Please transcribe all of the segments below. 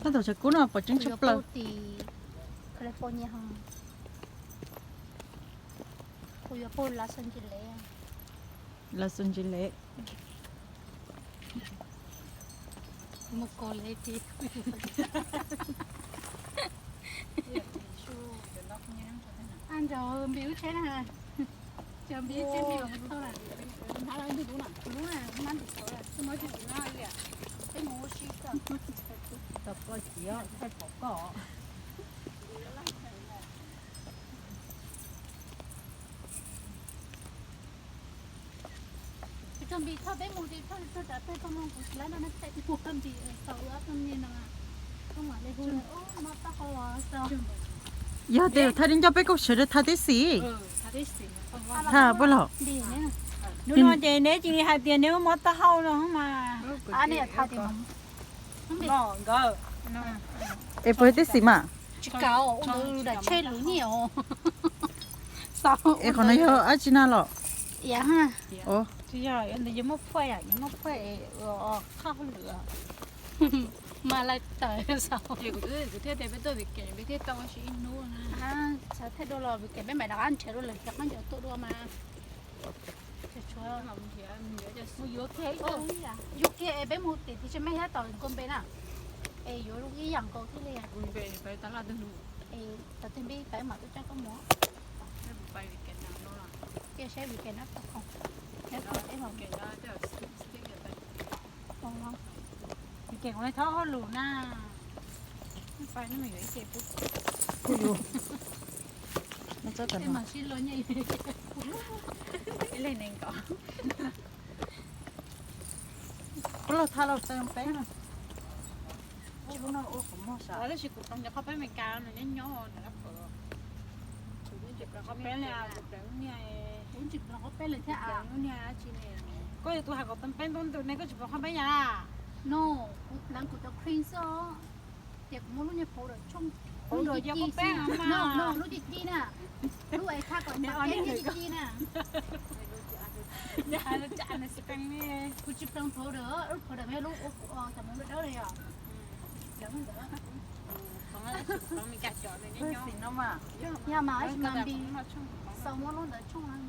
Tab tom tsav kub no pom tseeb tshaj plaws. California ho. Kuv yuav pub Los Angeles. Los Angeles. Mus kos le ti. Nrog npis lub tsheb na. Cov npis lub tsheb npis los tau lawm. Lub na, lub na, tsis muaj tsis tsis no li. Peb mus ua si tau. Tau koj txiv, thaij pom koj. Txog npis thauj peb mus ces thauj txog tsav tag tag no kuv tsis lab nrog nej thaij mus thauj npis tau ob tug niag no. Koj mam li hu mob taub hau os. Yog tias thauj li ncauj peb kuj sawv daws thauj tib si. Thauj puas los? Hnub no ces neb cia li hais tias neb mob taub hau no mas. Es puas tib si mas? Tsis kav, ua ntawd daim tsheb lus nyiaj os. Es qhov no yog dab tsi na los? Iav. Tsis yog, yuav muaj phuaj, yuav muaj phuaj es qhaj hauj lwm. Mas lawv tawm saud. Kuv thiaj tias peb tuaj Vim Kem peb thiaj tau ua si ib hnub na. Xav thaij dua los Vim Kem peb mam rov qab nrhiav dua lwm tus qab ncaws tuaj dua mas. Mus yuav kiag ib tug, yuav kiag es peb mus tim Tij Tsev Mej thiab tom Nkoos Npe na. Es yuav ib yam nkaus thiaj li. Es tom twg npib peb mam tuaj coj koj mus. Cia saib Vim Kem no tau khoom. Vim Kem kuv thaub hauj lwm na. Pais no yuav ib ce pub. Kuj yus. Ib leeg nees nkaum. Kuv los thaj los txog peb no. Tab sis kuv ploog cov qhov peb Amelikas no nyob nyob nws lab pawg. Kuv tsis ploog qhov peb li, kuv ploog lub niag, kuv tsis ploog qhov peb li thiab. Lub niag dab tsi ne? Koj yog tus hais kom peb ntaub ntws ne, koj tsis ploog qhov peb yam. No, kuv hnav kuv cov cream xwb os. Ces kuv muab lub niag powder tshooj, lub ci ci, no, lub ci ci na, lub es tha kom nws ci ci na. Kuv tsis ploog powder, lub powder mas lub ua kuv os, tam mus dawb dawb li os. Yog mas, ib sim mas npis xaus muab lub ntawd tshooj.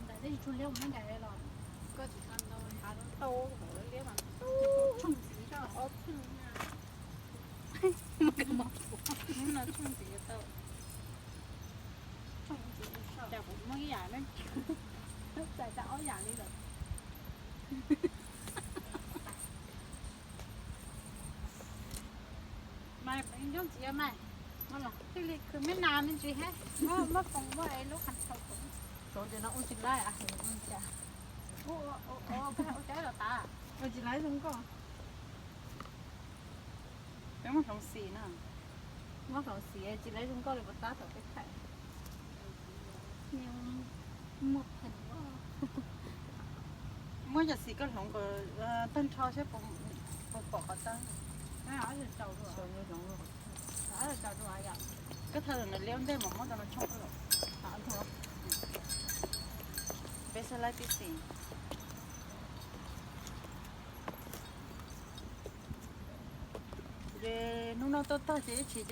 Ntawm teb tsis tshua liab mus nqaim los. Koj tsis tau ntau, tau liab mas tshooj ntxiv tau ob tshooj. Hnub no tshooj ntxiv tau. Tshooj ntxiv, cas kuv muaj ib yam ne, txais tau ob yam li lawm. Mas ncob ntxiv mas, thiaj li khwv me nas me ntsis thiab. Muab foom muab es lub qhov thaum, thaum ntawd no ua tsis laib, ua cas los tas, ua tsis laib zoo nkauj. Peb muab hloov xim na, muab hloov xim tsis laib zoo nkauj li puas tab tom peb thaij. Muab cov xim koj hloov kom tag nrho saib puas pom qhov tag. Koj thawj lwm nws liab ntej mas muab cov no tshooj los. Peb xav laib tib xim. Ces hnub no tuaj tag ces ib chim ces